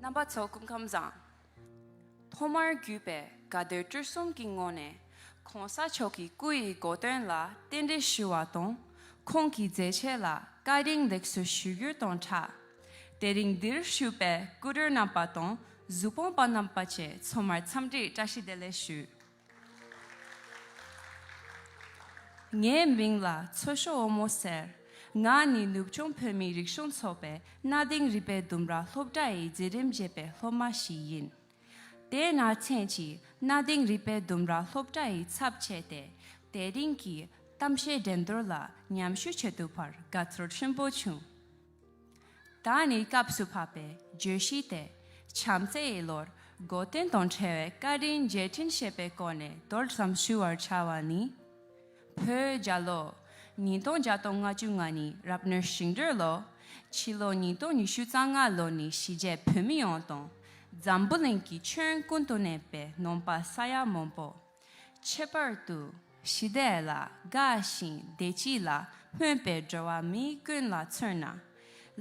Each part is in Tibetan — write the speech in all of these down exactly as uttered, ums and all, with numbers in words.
རྣམ་པ་ཚོ་སྐུ་ཁམས་བཟང་། ཐོག་མར་བརྒྱུད་པའི་དགའ་འདོད་སྤྲོ་གསུམ་གྱི་ངོས་ནས་གོང་ས་མཆོག་གི་སྐུ་ཡི་གོ་སྟོན་ལ་རྟེན་འབྲེལ་ཞུ་བ་དང་། ཁོང་གི་མཛད་རྗེས་ལ་བཀའ་དྲིན་ལེགས་སོ་ཞུ་རྒྱུ་དང་སྦྲགས། དེ་རིང་འདིར་བཞུགས་པའི་སྐུ་མགྲོན་རྣམ་པ་དང་གཟུགས་ཕོངས་པ་རྣམ་པ་བཅས་ཚང་མར་འཚམས་འདྲི་བཀྲ་ཤིས་བདེ་ལེགས་ཞུ། ངའི་མིང་ལ་ཚོ་ཤོ་འོ་མོ་ཟེར། ང་ནི་ནུབ་བྱང་བོད་མིའི་རིག་གཞུང་ཚོགས་པའི་གནའ་དེང་རིག་པའི་ལྡུམ་ར་སློབ་གྲྭ་ཡི་མཛད་རིམ་བརྒྱད་པའི་སློབ་མ་ཞིག་ཡིན། དེས་ན་མཚན་གྱིས་གནའ་དེང་རིག་པའི་ལྡུམ་ར་སློབ་གྲྭ་ཡི་ཚབ་བྱས་ཏེ། དེ་རིང་གི་གཏམ་བཤད་འགྲན་བསྡུར་ལ་མཉམ་ཞུགས་བྱེད་ཐུབ་པར་དགའ་ཚོར་ཆེན་པོ་བྱུང་། ད་ནི་སྐབས་སུ་བབས་པའི་བརྗོད་གཞི་དེ། བྱམས་བརྩེ་ཡི་ལོར་གོ་སྟོན་དང་འབྲེལ་བའི་བཀའ་དྲིན་རྗེས་དྲན་ཞེས་པའི་སྐོར་ནས་མདོར་ཙམ་ཞུ་བར་བྱ་བ་ནི། བོད་རྒྱལ་ལོ། ཉིས་སྟོང་བརྒྱ་དང་ལྔ་བཅུ་ང་གཉིས་རབ་གནས་ཞིང་འབྲོག་ལོ། ཕྱི་ལོ་ཉིས་སྟོང་ཉི་ཤུ་རྩ་ལྔ་ལོ་ནི་གཞིས་བྱེས་བོད་མི་ཡོངས་དང་། འཛམ་བུ་གླིང་གི་ཁྱོན་ཀུན་ཏུ་གནས་པའི་ནང་པ་ས་ཡ་མང་པོ། ཁྱད་པར་དུ་ཞི་བདེ་ལ་དགའ་ཞིང་བདེ་སྐྱིད་ལ་སྨོན་པའི་འགྲོ་བ་མི་ཀུན་ལ་མཚོན་ན།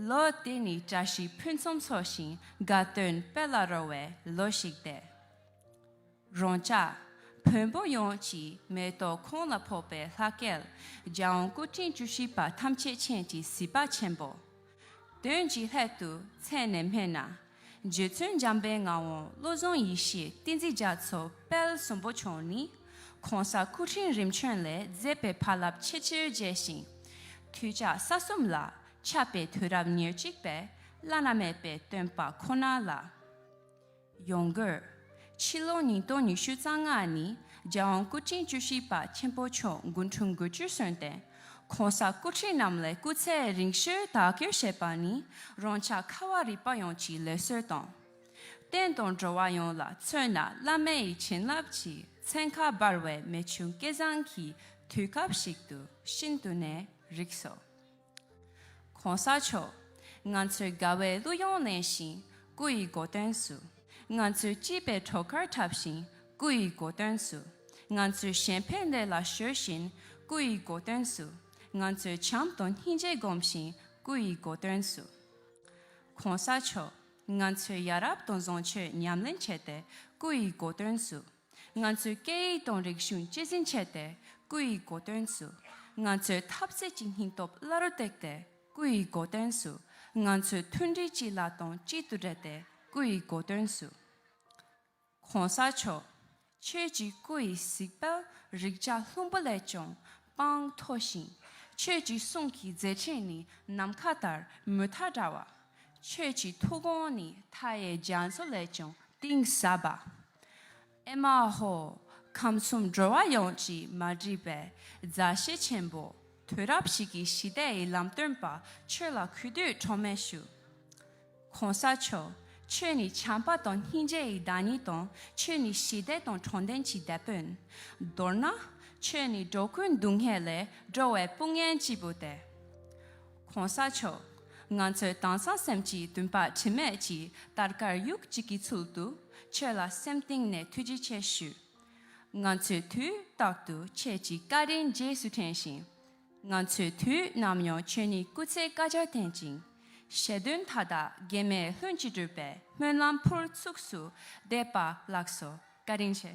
ལོ་དེ་ནི་བཀྲ་ཤིས་ཕུན་སུམ་ཚོགས་ཤིང་དགའ་སྟོན་དཔལ་ལ་རོལ་བའི་ལོ་ཞིག་སྟེ། རང་ཅག་བོན་པོ་ཡོངས་ཀྱི་མེ་ཏོག་ཁོང་ལ་ཕོག་པའི་ལྷ་སྐལ་རྒྱལ་དབང་སྐུ་ཕྲེང་བཅུ་བཞི་པ་ཐམས་ཅད་མཁྱེན་གྱི་གཟིགས་པ་ཆེན་པོ། དོན་གྱི་སླད་དུ་མཚན་ནས་སྨྲས་ན། རྗེ་བཙུན་འཇམ་དཔལ་ངག་དབང་བློ་བཟང་ཡེ་ཤེས་བསྟན་འཛིན་རྒྱ་མཚོ་དཔལ་གསུམ་པོ་མཆོག་ནི། གོང་ས་སྐུ་ཕྲེང་རིམ་བྱོན་ལས་མཛད་པའི་བག་ལེབ་ཆེས་ཆེར་རྒྱས་ཤིང་། ཐོས་བྱ་ས་གསུམ་ལ་ཁྱབ་པའི་དུས་རབས་ཉེར་གཅིག་པའི་བླ་ན་མེད་པའི་སྟོན་པ་ཁོ་ན་ལ། ཡང་སྒོས། ཕྱི་ལོ་ཉིས་སྟོང་ཉི་ཤུ་རྩ་ལྔ་ནི་རྒྱལ་དབང་སྐུ་ཕྲེང་བཅུ་བཞི་པ་ཆེན་པོ་མཆོག་སྐུ་འཁྲུངས་དགུ་བཅུར་སོན་ཏེ། གོང་ས་སྐུ་ཕྲེང་རྣམས་ལས་སྐུ་ཚེ་རིང་ཤོས་དར་རྒྱས་བྱེད་པ་ནི་རང་ཅག་ཁ་བ་རི་པ་ཡོངས་ཀྱི་ལུགས་སྲོལ་དང་། བསྟན་དང་འགྲོ་བ་ཡོངས་ལ་མཚོན་ན་བླ་མ་ཡི་བྱིན་རླབས་ཀྱིས་ཚན་ཁ་འབར་བའི་མི་ཆུང་སྐལ་བཟང་གི་དུས་སྐབས་ཤིག་ཏུ་ཤིན་ཏུ་ནས་རིགས་སོ། གོང་ས་མཆོག་ང་ཚོའི་དགའ་བའི་གླུ་དབྱངས་ལེན་ཞིང་སྐུ་ཡི་གོ་སྟོན་ཟུར། ང་ཚོའི་སྐྱིད་པའི་བྲོ་ཁར་འཁྲབ་ཞིང་སྐུ་ཡི་གོ་སྟོན་ཟུར། ང་ཚོའི་གཞན་ཕན་ལས་ལ་གཞོལ་ཞིང་སྐུ་ཡི་གོ་སྟོན་ཟུར། ང་ཚོའི་བྱམས་དང་སྙིང་རྗེ་སྒོམ་ཞིང་སྐུ་ཡི་གོ་སྟོན་ཟུར། གོང་ས་མཆོག་ང་ཚོའི་ཡ་རབས་དང་བཟང་སྤྱོད་ཉམས་ལེན་བྱས་ཏེ་སྐུ་ཡི་གོ་སྟོན་ཟུར། ང་ཚོའི་སྐད་ཡིག་དང་རིག་གཞུང་གཅེས་འཛིན་བྱས་ཏེ་སྐུ་ཡི་གོ་སྟོན་ཟུར། ང་ཚོའི་འཐབ་རྩོད་ཀྱི་སྙིང་སྟོབས་བླ་རུ་བཏེགས་ཏེ་སྐུ་ཡི་གོ་སྟོན་ཟུར། ང་ཚོའི་མཐུན་སྒྲིལ་གྱི་ལ་སྟོང་གཅིག་ཏུ་སྦྲེལ་ཏེ་སྐུ་ཡི་གོ་སྟོན་ཟུར། གོང་ས་མཆོག་ཁྱོད་ཀྱི་སྐུ་ཡི་གཟིགས་དཔལ་རིག་བྱ་ལྷུན་པོ་ལས་ཀྱང་དཔངས་མཐོ་ཞིང་། ཁྱོད་ཀྱི་གསུང་གི་མཛད་འཕྲིན་ནི་ནམ་མཁའ་ལྟར་མུ་མཐའ་བྲལ་བ། ཁྱོད་ཀྱི་ཐུགས་དགོངས་ནི་མཐའ་ཡས་རྒྱ་མཚོ་ལས་ཀྱང་གཏིང་ཟབ་པ། ཨེ་མ་ཧོ། ཁམས་གསུམ་འགྲོ་བ་ཡོངས་ཀྱིས་མ་བསྒྲིབས་པའི་མཛའ་བཤེས་ཆེན་པོ། དུས་རབས་ཤིག་གི་ཞི་བདེ་ཡི་ལམ་སྟོན་པ། ཁྱོད་ལ་གུས་འདུད་གྲངས་མེད་ཞུ། གོང་ས་མཆོག་ཁྱོད་ནི་བྱམས་པ་དང་སྙིང་རྗེ་ཡི་བདག་ཉིད་དང་། ཁྱོད་ནི་ཞི་བདེ་དང་དྲང་བདེན་གྱི་དེད་དཔོན། མདོར་ན། ཁྱོད་ནི་འགྲོ་ཀུན་སྡུག་བསྔལ་ལས་སྒྲོལ་བའི་དཔུང་གཉེན་གཅིག་པུ་སྟེ། གོང་ས་མཆོག་ང་ཚོའི་དེང་སང་སེམས་ཀྱི་འདུན་པ་དྲི་མེད་ཀྱི་དར་དཀར་ཡུག་གཅིག་གི་ཚུལ་དུ་ཁྱོད་ལ་སེམས་གཏིང་ནས་ཐུགས་རྗེ་ཆེ་ཞུ། ང་ཚོས་དུས་རྟག་ཏུ་ཁྱེད་ཀྱི་བཀའ་དྲིན་རྗེས་སུ་དྲན་ཞིང་། ང་ཚོས་དུས་ནམ་ཡང་ཁྱོད་ཉིད་སྐུ་ཚེ་བསྐལ་བརྒྱར་བརྟན་ཅིང་། ཞེ་འདུན་མཐའ་དག་གེགས་མེད་ལྷུན་གྱིས་གྲུབ་པའི་སྨོན་ལམ་ཕུར་ཚུགས་སུ་འདེབས་པ་ལགས་སོ། བཀའ་དྲིན་ཆེ།